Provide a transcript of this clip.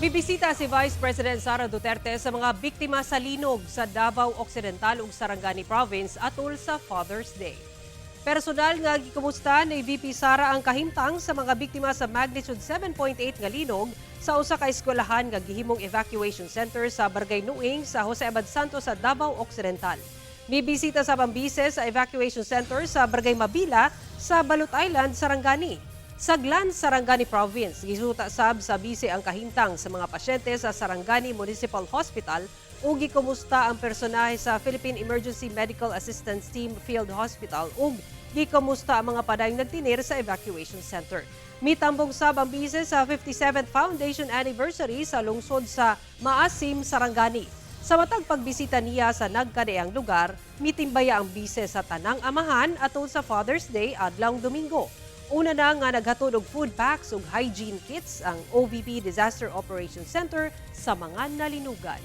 Mibisita si Vice President Sara Duterte sa mga biktima sa linog sa Davao Occidental ug Sarangani Province atol sa Father's Day. Personal nga gikumusta ni VP Sara ang kahimtang sa mga biktima sa magnitude 7.8 nga linog sa usa ka eskwelahan nga gihimong evacuation center sa Barangay Nuing sa Jose Abad Santos sa Davao Occidental. Mibisita sab ang bise sa evacuation center sa Barangay Mabila sa Balut Island, Sarangani. Sa Glan, Sarangani Province, gisuta sab sa bise ang kahimtang sa mga pasyente sa Sarangani Municipal Hospital ug gikumusta ang personahe sa Philippine Emergency Medical Assistance Team Field Hospital ug gikumusta ang mga padayong nagtinir sa evacuation center. Mitambong sab ang bise sa 57th Foundation Anniversary sa lungsod sa Maasim, Sarangani. Sa matag pagbisita niya sa nagkadaiyang lugar, mitimbaya ang bise sa tanang amahan atol sa Father's Day adlawng Domingo. Una na nga naghatod og food packs ug hygiene kits ang OVP Disaster Operations Center sa mga nalinugan.